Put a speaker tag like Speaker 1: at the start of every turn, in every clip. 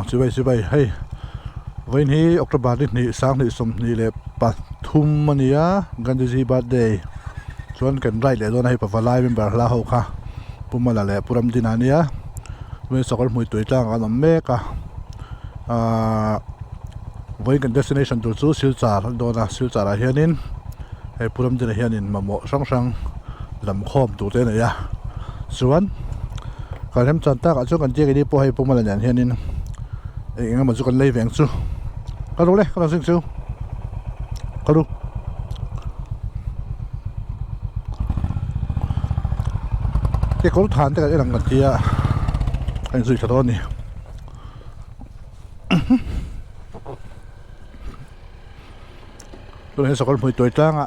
Speaker 1: Chibai chibai hei vawiin hi October ni hnih sanghnih 23 a ni a Gandhiji birthday chuan kan ride leh dawn a hei pavalai member hla ho kha Pu Mala leh Pu Ramdina a nia chuan sakawr hmui tui tlang an awm mek a ahh vawiin kan destination tur chu Silchar a ni dawn a Silchar ah hianin hei Pu Ramdina hianin mamawh hrang hrang lam khawm tur te a nei a chuan. Kan remchan takah chuan kan tia keini pawh hei pawh mala nen hianin eng eng emaw chu kan lei ve ang chu ka ru le ka lo zing chu ka ru kekawr than te kan en ang kan tia a inzui tha dawn a ni. Tunah hian sakawr hmui tuai tlangah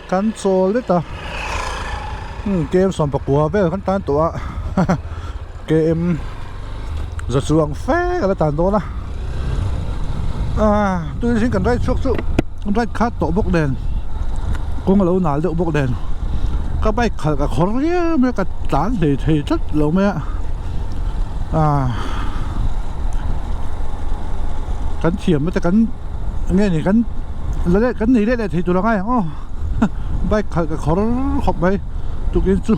Speaker 1: kan chawl det a umm km 19 vel kan tan tawh a km za chuang fe ka la tan dawn a ah tui zing kan ride chhuak chu ride khat tawh bawk nen kawng a lo nal deuh bawk nen ka bike khalh ka khawr riau mai a ka tlan hlei thei tlat lo mai a ah kan thiam te kan. Nge ni kan la leh kan nei leh leh thei tur a ngai ang aw bike khalh ka khawr khawp mai tukin chu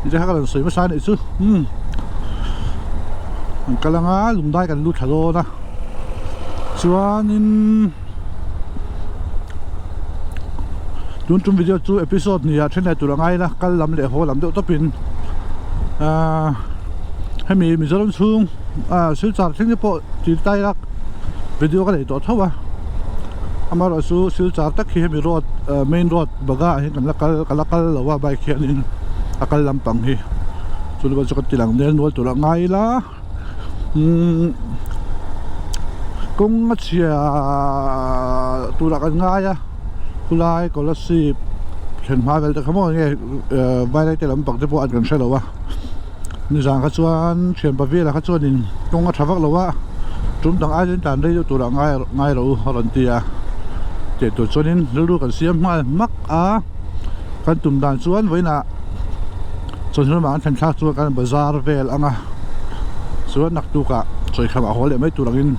Speaker 1: tih te kha ka rawn sawi hmasa anih chu umm an kal anga lungdai kan lut thla dawn a chuanin tun tum video chu episode nia then leh tur a ngai la kal lam leh haw lam deuh tawpin ahh hemi Mizoram chhung ah silchar thleng te pawh tih tai a. Video ka nei tawh tho a amaherawh chu silchar tak hi hemi road main road baga ah hian kan la kal ka la kal lo a bike hianin a kal lampang hi chu chu ka ti lang nel nual tur a ngai ila umm kawng a chhia turah kan ngai a khulai kolasib thlen hma vel te kha maw enge vairengte lampang te pawh an kan hre lo a. Nizan kha chuan thianpa velah kha chuanin kawng a tha vak lo a, tum dang aiin tlan rei deuh turah ngai ngai lo a rawn ti a, tih tur chuanin rilru kan siam nghal hmak a, kan tum dan chuan vawiinah chawhnu lamah an thlen thlak chuan kan bazar vel ang a, chuan naktukah chawihkham a haw leh mai tur angin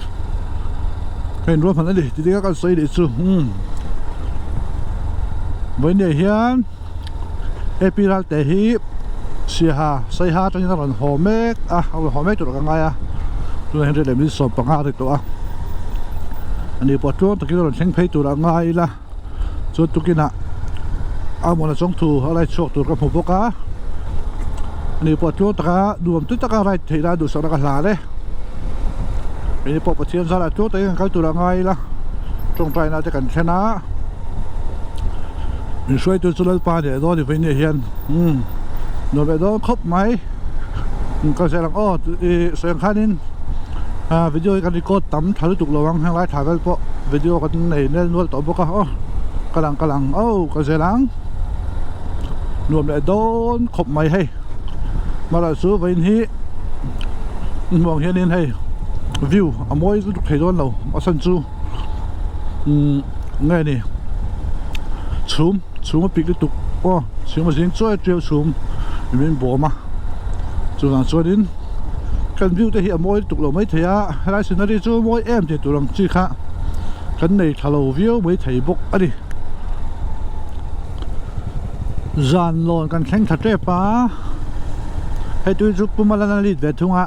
Speaker 1: ka inruahman a ni tih te kha kan sawi leh chu umm vawiinah hian. AP Ralte hi Siaha Saiha atangin a rawn haw mek a a rawn haw mek tur ah ka ngai a tunah hian riat leh 15 a ri tawh a ani pawh tluang takin a rawn thleng phei tur ah ngai ila chuan tukinah a mawna chawng thu a ride chhuak tur ka hmu bawk a ani pawh tluang taka nuam tui taka ride theih nan duhsakna ka hlan e keini pawh Pathian zarah tluang takin kan kal tur ah ngai ila tawngtaina te kan thlen a. Min hruaitu chu Lalpa leh dawn i vawiin ah hian umm nuam leh dawn khawp mai ka ziah ang aw ih sawi ang khanin ah video hi kan record tam tha lutuk lo ang heng lai thla vel pawh video kan nei nel nual tawh bawk a aw ka lang ka lang aw ka ziah ang nuam leh dawn khawp mai hei mahla chu vawiin hi hmuh ang hianin hei view a mawi lutuk thei dawn lo a chhan chu. Umm nge ni chhum chhum a pik lutuk aw chhum a zing chuai a tiau chhum min bawm a chuvang chuanin kan view te hi a mawi lutuk lo maithei a helai scenery chu mawi em tih tur ang chi kha kan nei tha lo viau maithei bawk a ni zan lawn kan thleng tha tep a hei tui chu puma lan a lit ve thung a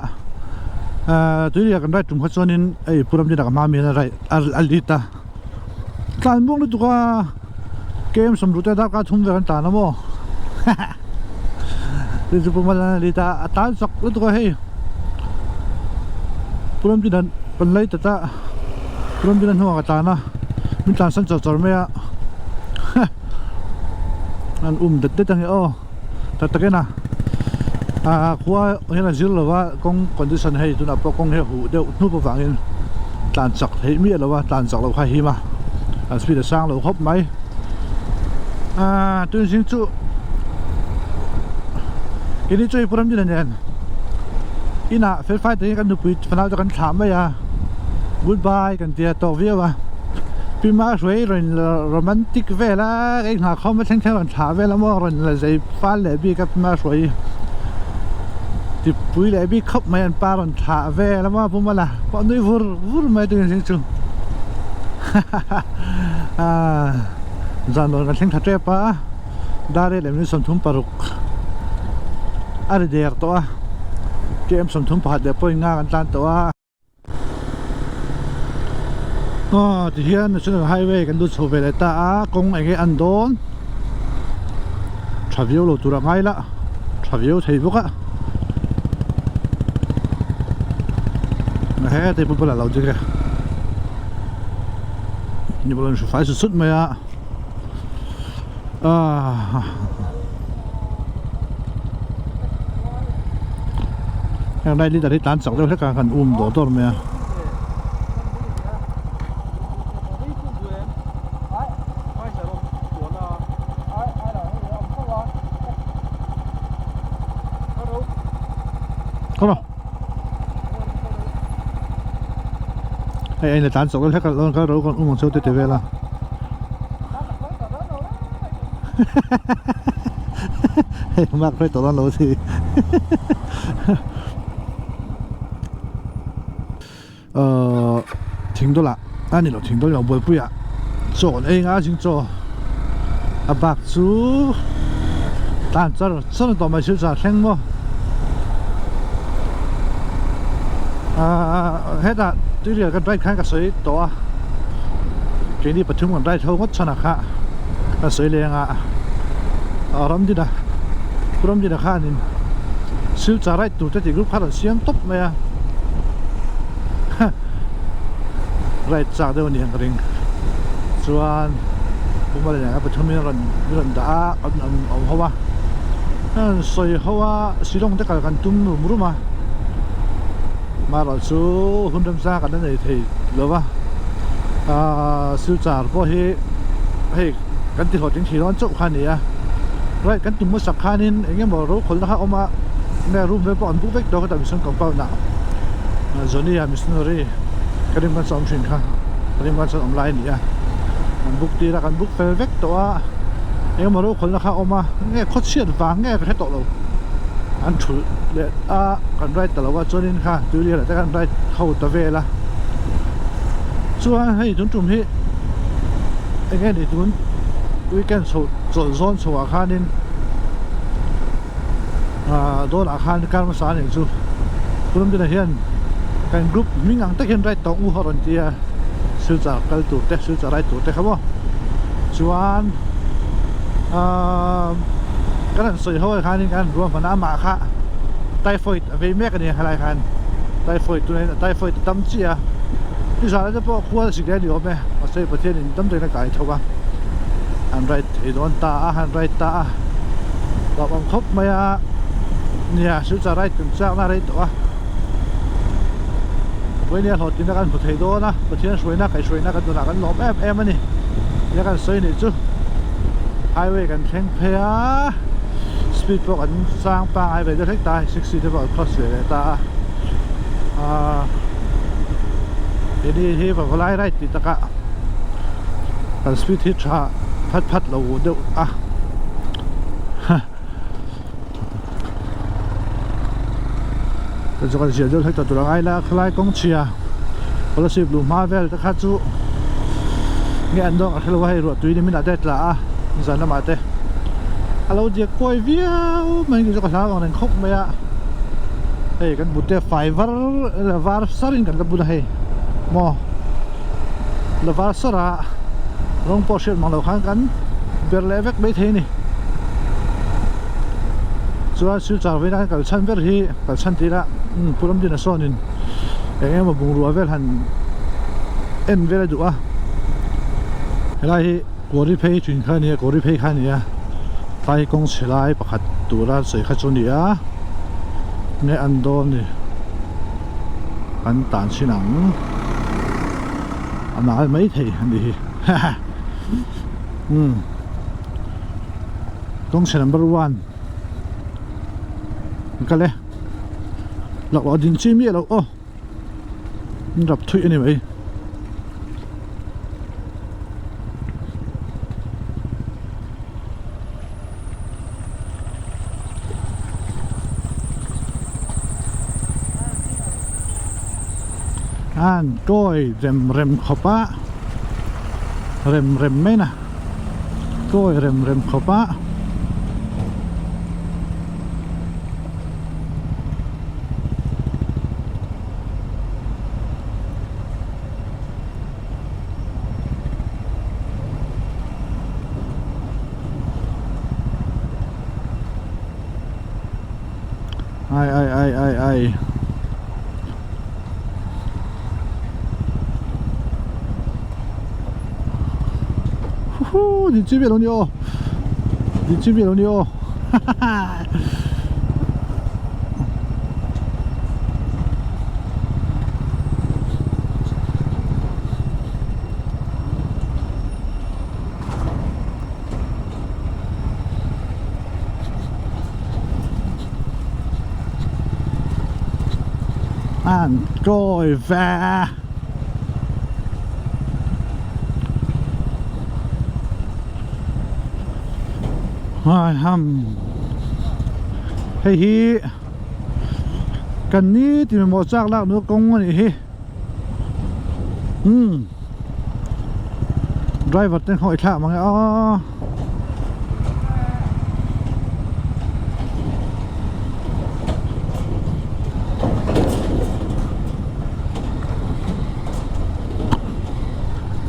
Speaker 1: ahh tuiah kan ride tum kha chuanin hei pu ramdina ka hma mi hian a ride a lit a tlan muang lutuk a kem sawmruh te darkar thum vel an tlan a maw tui chu puma lan a lit a a tlan chak lutuk a hei pu ramdina kan lei ta ta pu ramdina hnungah ka tlan a min tlan san char char mai a an um det det ang e aw. Tak tak en a ah khua hian a zir lo va kawng condition hei tunah pawh kawng hi a huh deuh hnup avangin tlan chak theih miah lo a tlan chak loh kha a him a an speed a sang lo khawp mai ah tun zing chu keini chu hei puram dina nen inah fel fai takin kan nupui fanau te kan thlah mai a goodbye kan tia tawk viau a pi ma hruai rawn romantic vel a. Ka inghah khawm a thleng thleng rawn thlah vel a maw rawn la zei fal leh bik a hma hruai Tipui leh bik khawp mai an pa rawn thlah vel a maw pu Mala pawh nui vur vur mai tun hi chu hahaha zan rawn kan thleng tha tep a dar riat leh minute 36 a ri der tawh a km 31 leh point nga kan tlan tawh a. Aw tihian national highway kan lut chho ve leh ta a kawng eng nge an dawn tha viau lo tur a ngai la tha viau thei bawk a he te pawh bulah lo ding e ni pawh an hru fai sut sut mai a ah. Heng lai leader hi tlan chak deuh hlek a kan um dawr dawr mai a. Kawng a Hei a in la tlan chak deuh hlek a lo kal ro kan um ang cheu te ti vel a. Hei mark hruai tawh dawn lo si Ahh thing dawlah a ni lo thing dawl lo buaipuiah chaw an ei nga zing chaw a bak chu tan char char tawh mai silchar thleng maw ahh hetah tuirial kan ride khan ka sawi tawh a keini pathum kan ride ho ngawt chhan ah kha ka sawi leng a Ramdina Pu Ramdina khanin silchar ride tur te tih group kha rawn siam tawp mai a ride chak deuh a ni ang ka ring chuan Pu Malina pathumin rawn rawn dah a an awm ho a an sawi ho a Shillong te kal kan tum rum rum a Amaherawhchu chu hun remchang kan la nei thei lo va ahh silchar pawh hi hei kan ti hlawhtling thei dawn chauh kha a ni a right kan tum hmasak khanin eng emaw ro khawlhna kha a awm a nge room vel pawh an buk vek tawh a khawtah mission compound ah Johnny a missionary ka rim khan chu a awm thin kha ka rim khan chuan awm lai a ni a an buk tir a kan buk fel vek tawh a eng emaw ro khawlhna kha a awm a nge khawchhiat vang nge ka hre tawh lo an thulh leh a kan ride ta lo a chuanin kha tuirial ah te khan ride ho ta vel a chuan hei tun tum hi eng nge ni tun weekend chho chawlh zawn chho ah khanin ah dawnah khan kar hmasa a nih chu Purumdina hian kan group hming ang tak hian ride tawng u a rawn ti a silchar kal tur te silchar ride tur te kha maw chuan ah kan han sawi ho ah khanin kan han ruahman a amah kha typhoid a vei mek a ni helai khan typhoid tunah hian typhoid a tam chiah a nizan te pawh khual sik leh a ni awm e mahse Pathianin tam takin a kai tho a an ride thei dawn ta a han ride ta a hlauhawm khawp mai a nia silchar ride kan chakna a rei tawh a vawinia hlawhtlinna kan hmu thei dawn a Pathian hruaina kaihhruaina kan tunah kan lawm em em a ni tia kan sawi nih chu highway kan thleng phei a speed pawh kan sang pangai ve deuh hlek ta 60 te pawh an cross ve leh ta a ahh heni hi vavalai ride tih takah kan speed hi tha phat phat lo deuh a chu kan ziah deuh hlek ta tur a ngai la khalai kawng chhia scholarship luh hma vel te kha chu nge an dawng a hrelo a hei ruah tui ni minah te a tla a zan lamah te a lo diak kawi viau mai chu ka hlau ang reng khawp mai a hei kan but te fai var var sar in kan la bun a hei maw la var sar a rawng pawh hriat mang lo khan kan ber leh vek mai thei a ni chuan silchar veina kan kal chhan ber hi kal chhan tih ila pu Ramdina sawnin eng emaw bungrua vel han en vel a duh a helai hi kawri phei thin kha a ni a kawri phei kha a ni a tlai kawng chhe lai pakhat tura sawi kha chu a ni a nge an dawn ni kan tan chhin ang a nal mai thei a ni hi haha umm kawng chhe number one kal e lak loh din chi miah loh aw an rap thui a ni mai. An kawi rem rem khawp a, rem rem mai na, kawi rem rem khawp a. Ai ai ai ai ai. Huhu, din chi vel ni aw. Din chi vel ni aw. An kawi ve. Ai ham. Hei hi kan ni ti mamawh chak lak nu kawng a nih hi. Umm driver te hawih thlak mang e aw.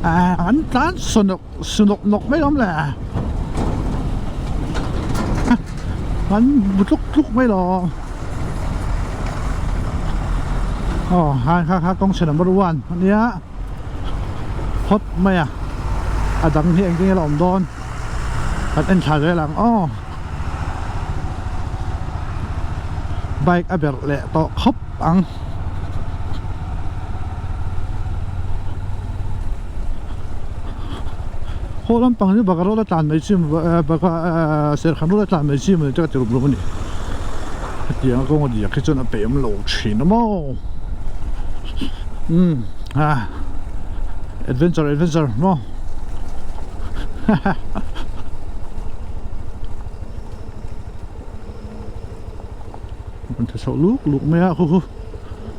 Speaker 1: Ah an tlan sunuk sunuk nawk mai lawm le an bu tluk tluk mai lawm aw hai kha kha kawng chhe number one ania phawt mai a a dang hi engtin nge la awm dawn kan en thla zel ang aw bike a berh leh tawh khawp ang. Haw lampang hi baka road a tlan mai chi baka serkhan road a tlan mai chi mawni te ka ti rum rum a ni hetiang a kawng a diak hi chuan a pem lo thin a maw umm a adventure adventure maw haha. Rawn thla chhoh luk luk mai a khu khu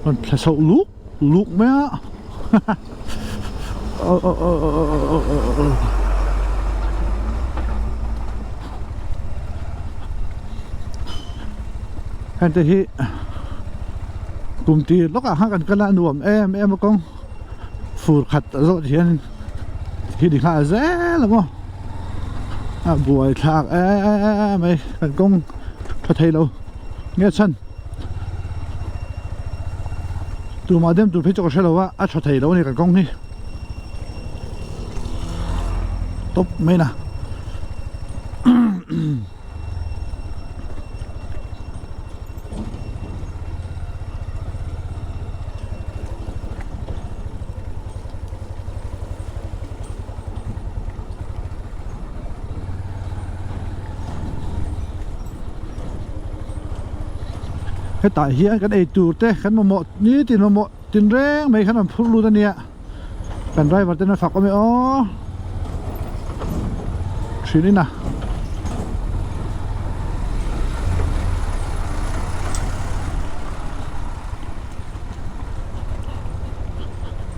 Speaker 1: rawn thla chhoh luk luk mai a haha aw aw aw aw aw aw aw aw heng te hi kum tir lawkah khan kan kal a nuam em em a kawng fur khat a zawh hian hi ni nghal zel ang aw a buai thlak em mai kan kawng tha thei lo nge chhan tumah dem tur phei chu ka hre lo a a tha thei lo a ni kan kawng hi tawp mai na. Hetah hian kan ei tur te kan mamawh nitin mamawh tinreng mai khan an phur lut a nia kan driver ten a fak awm e aw thin in a.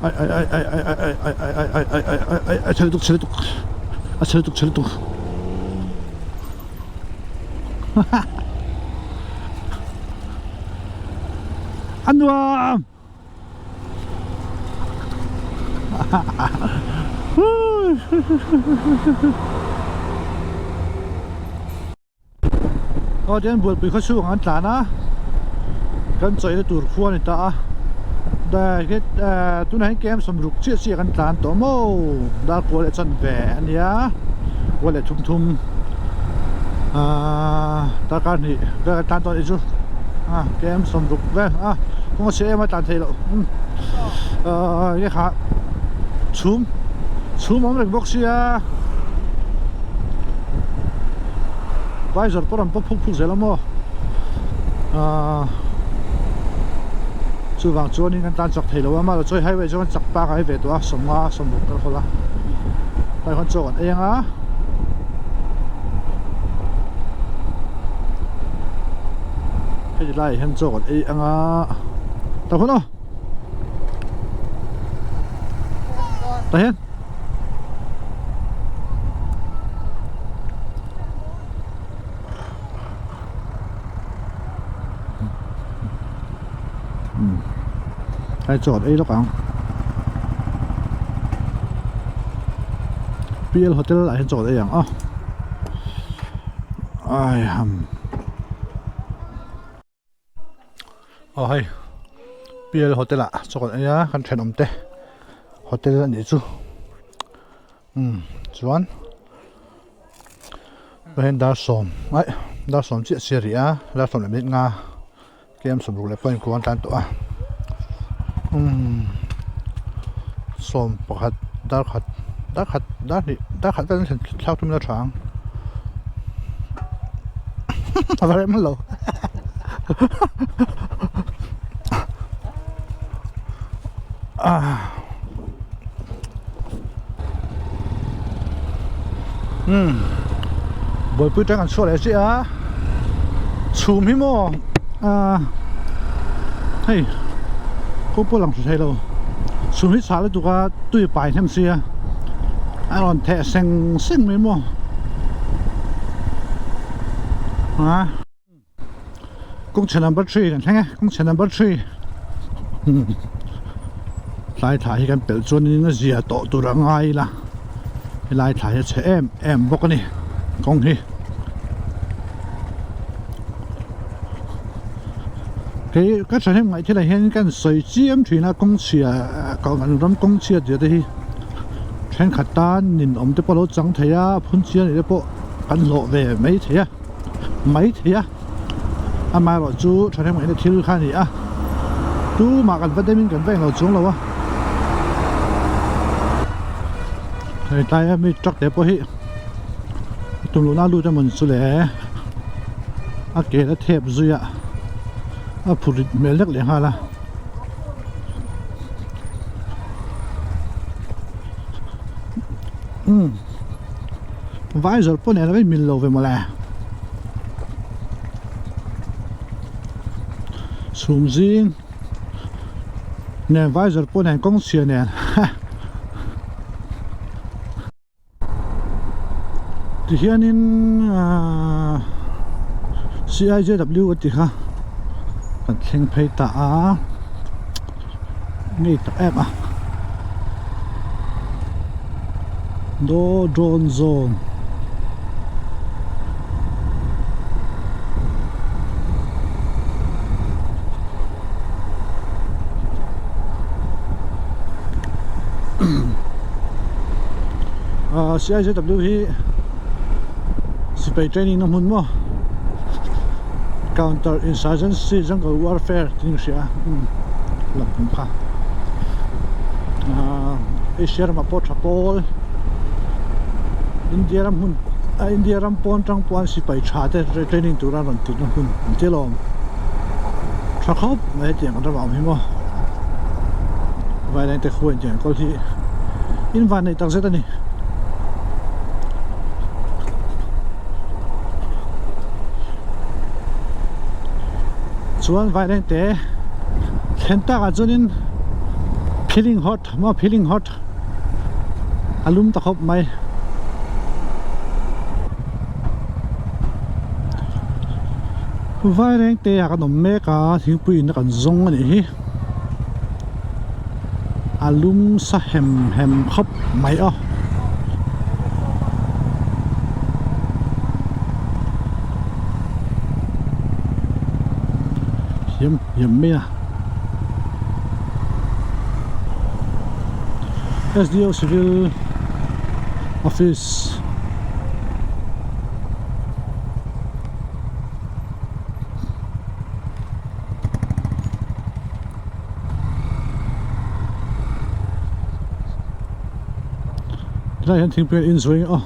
Speaker 1: Ai ai ai ai ai ai ai ai ai ai ai ai ai ai ai chhe lutuk chhe lutuk a chhe lutuk chhe lutuk a nuam Aw tihian bualpui khaw chhungah an tlan a kan chawihna tur khua a ni ta a tunah hian kem sawmruk chiah chiah kan tlan tawh maw dar kual leh chan ve a nia kual leh thum thum ahh darkar hnih vel kan tlan tawh a nih chu a kem sawmruk vel a kawng a chhe em a tlan theih loh ahh enge kha chhum chhum a awm reng bawk sia. Visor pawh an pawp phuk phuk zel a maw ahh chuvang chuanin kan tan chak thei lo a mahse chawi highway chuan chak pangai ve tawh a sawmnga sawmruk kan hawl a tlai khawn chaw kan ei ang a. Heti laiah hian chaw kan ei ang a ta hun aw. Tah hian. Hei chaw ei lawk ang. PL hotel ah hian chaw ei ang aw. Ai ham. Aw hei PL hotel ah chaw kan ei a kan thenawm te hotel a nih chu umm chuan tah hian dar sawm aih dar sawm chiah chiah a ri a dar sawm leh minute nga tlem sawmruk leh pawh a inkuang tan tawh a umm sawm pakhat dar khat dar khat dar hnih dar khat vel thlak tum ila tha ang a va rem lo umm buaipui tang an chhuah leh chiah a chhum hi maw ah hei kawng pawh lang tha thei lo chhum hi chhah lutuk a tui a pai hnem sia a rawn theh seng seng mai maw ah. Kawngchhe number 3 kan thleng e kawngchhe number 3 tlai thla hi kan pelh chuanin a zia tawh tur a ngai ila helai thla hi a chhe em em bawk a ni kawng hi kei ka thahnem ngaih thil ah hian kan sawi chiam thin a kawng chhia kan ram kawng chhia tih te hi thenkhat tan ninawm te pawh a lo chang thei a phun chian te pawh kan hlawh ve mai thei a. mai thei a amaherawh chu thahnem ngaihna thil kha a ni a tumah kan va demin kan va englo chuang lo a hei tlai a mi truck te pawh hi tum luhna a lut emaw ni chu le a ke la thep zui a a phur rit hmel lek leh nghal a. Umm vai zawrh pawh nen a mil lo ve mawle chhum zing nen vai zawrh pawh nen kawng chhia nen tihianin ahh C I J W a ti kha kan thleng phei ta a ngei tak em a do drone zone ah C I J W hi sipai training na hmun maw counter insurgency jungle warfare tih ka hria a lam pum kha ahh Asia ramah pawh tha pawl India ram hmun ah India ram pawn tang pawh an sipai tha te training tura rawn tihna hmun an ti alawm tha khawp mai hetiang an ramah awm hi maw vaileng te khu intiang kawl hi in van neih takzet a ni. Chuan vaileng te thlen takah chuanin feeling hot maw feeling hot a lum ta khawp mai. Vaireng te ah kan awm mek a thingpui in a kan zawng a nih hi a lum sa hem hem khawp mai aw. Hiam hiam mai a S D O civil office Tilai hian thingpui an inzui a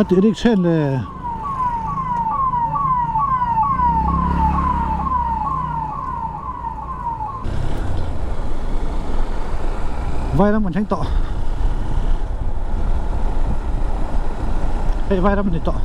Speaker 1: A tih rik chhen le. Vai ram kan thleng tawh. Hei vairam a ni tawh.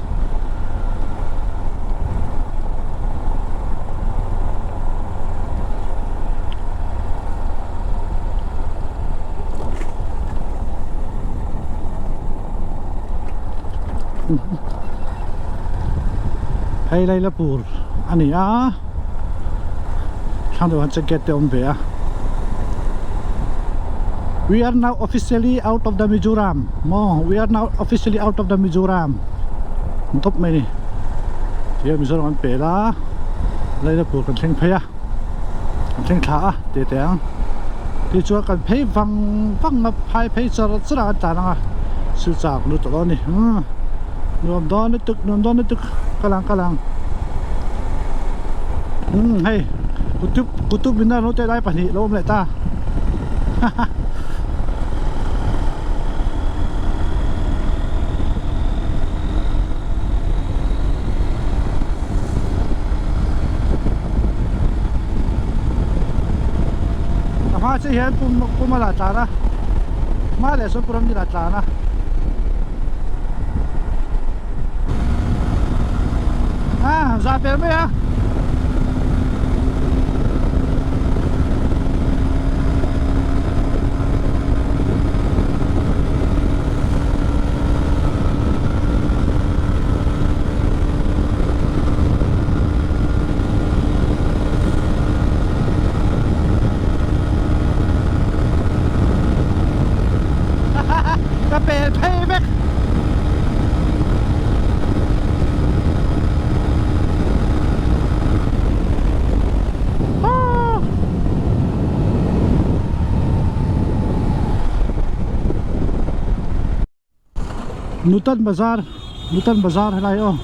Speaker 1: Hei Lailapur a ni a thlang deuh ah hian gate te a awm ve a we are now officially out of the Mizoram maw we are now officially out of the Mizoram an tawp mai a ni tihian Mizoram an pel a Lailapur kan thleng phei a kan thleng thla a tih teh ang tichuan kan phei vang vang a phai phei char char a kan tlan ang a silchar lut tawh dawn a ni umm nuam dawn lutuk nuam dawn lutuk kal ang kal ang umm hei kutub kutub minar naute lai pahnih lo awm leh ta ha ha. A hma chiah hian pum pum a la tlan a hma leh sawn puram din a tlan a ah zah pel mai a. Ka pel phei vek. Nutan bazar Nutan bazar helai aw.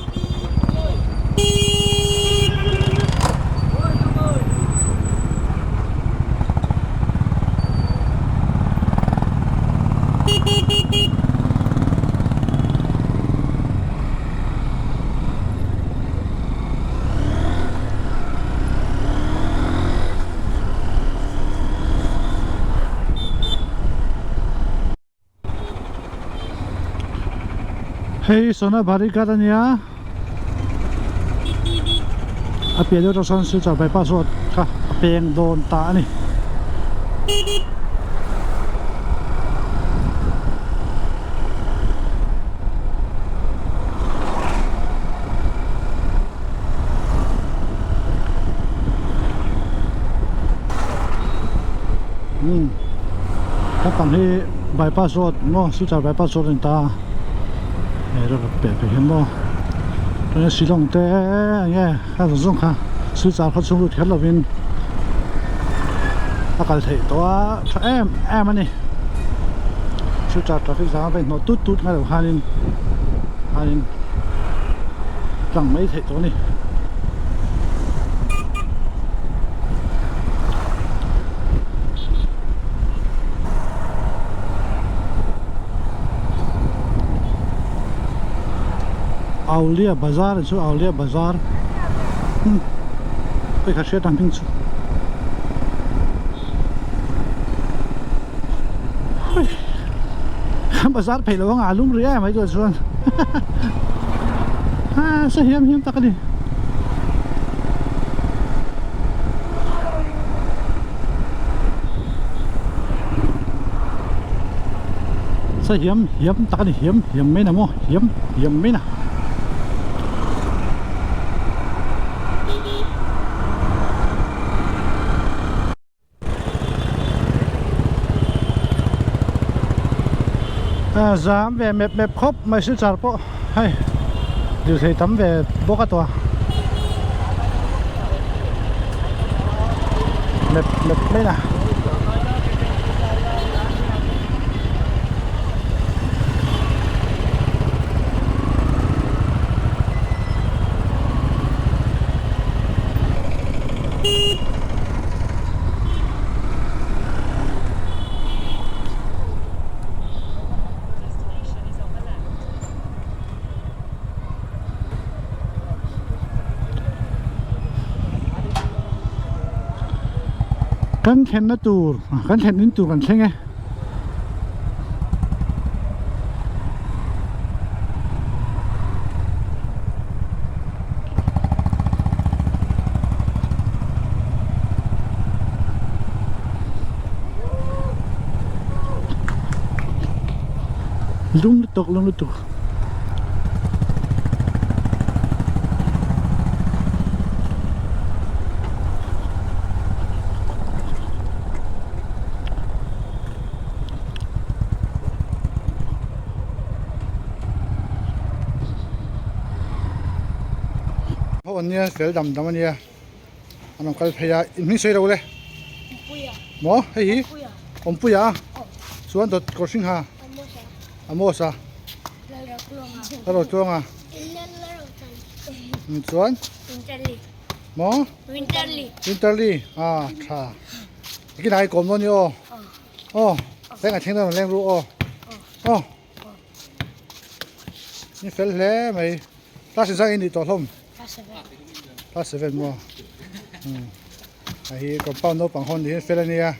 Speaker 1: Hei sawna bari ghat a nia a piah deuh atang sawn silchar bypass road kha a peng dawn ta a ni. Umm lampang hi bypass road maw silchar bypass road a ni ta hei rawng peh peh hian maw chuan shillong te eng nge a zawng zawng kha silchar khaw chhung lut kher lovin a kal theih tawh a tha em em a ni silchar traffic zam a va inhnawh tut tut ngai lo khanin khanin tlang mai theih tawh a ni. Aulia bazar chu Aulia bazar hmm hei ka hriat ang hming chu hui bazar phei lo anga a lum rih em mai tur chuan ha sa hiam hiam tak a ni. Sa hiam hiam tak a ni hiam hiam mai na maw hiam hiam mai na. A zam ve mep mep khawp mai silchar pawh hei lirthei tam ve bawk a tawh a mep mep mai na. Kan thlenna tur kan thlen in tur kan thleng e. Lum lutuk lum lutuk. Ho an nia fel dam dam a nia an rawn kal phei a in hming sawi lo le maw hei hi Awmpuia chuan dawt kawr hring ha Amos a Lalrotluanga chuan maw Winterly a tha Kin ai kawm dawn ni aw aw teng a thleng dawn leng ru aw aw ni fel hle mai class in ni tawh hlawm class 7 maw a hi compound naupang hawn niin fel a nia.